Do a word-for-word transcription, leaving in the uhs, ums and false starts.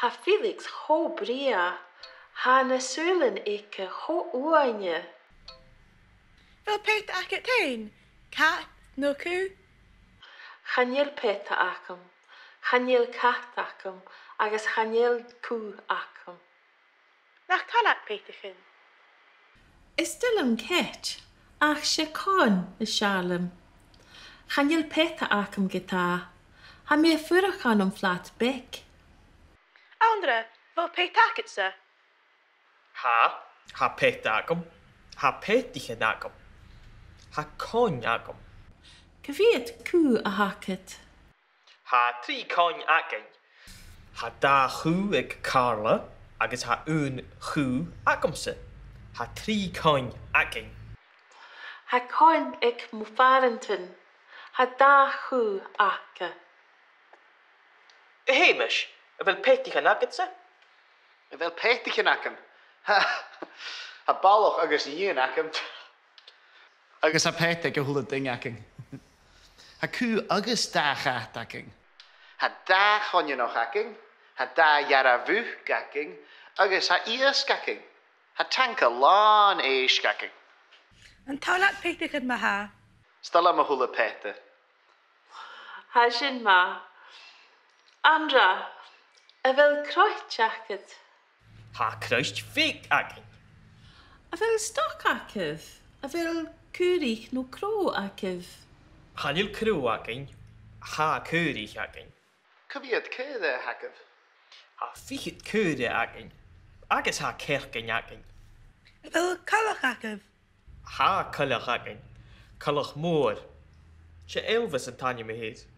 Tha Felix cho brèagha, tha na sùilean aige cho uaine. A bheil peata agad fhèin? Cat no cù? Chan eil peata agam, chan eil cat agam, agus chan eil cù agam. Nach toil leat peataichean? Is toil leam cait, ach 's e coin as fheàrr leam. Chan eil peata agam ge-tà. Tha mi a' fuireach ann am flat beag. Anndra, a bheil peata agadsa? Tha, tha peata agam. Tha peataichean agam. Tha coin agam. Cia mheud cù a th' agad? Tha trì coin againn. Tha dà chù aig Carla agus tha aon chù agamsa. Tha trì coin againn. Tha coin aig mo phàrantan. Tha dà chù aca. A Sheumais, a bheil peataichean agadsa? A bheil peataichean agam? Tha, tha balach agus nighean agam. Agus tha peata aig a h-uile duine againn. Tha cù agus dà chat againn. Tha dà choineanach againn, tha dà dhearbh mhuc againn, agus tha iasg againn. Tha tanca làn èisg againn. An toil leat peataichean ma-thà? 'S toil leam a h-uile peata. Tha sin math. Anndra, a bheil croit agad? Tha croit bheag againn. A bheil stoc agaibh? A bheil caoraich no crodh agaibh? Chan eil crodh againn, tha caoraich againn. Cia mheud caora a th' agaibh? Tha fichead caora againn, agus tha cearcan againn. A bheil coileach agaibh? Tha coileach againn, coileach mòr. 'S e Elvis an t-ainm a th' air.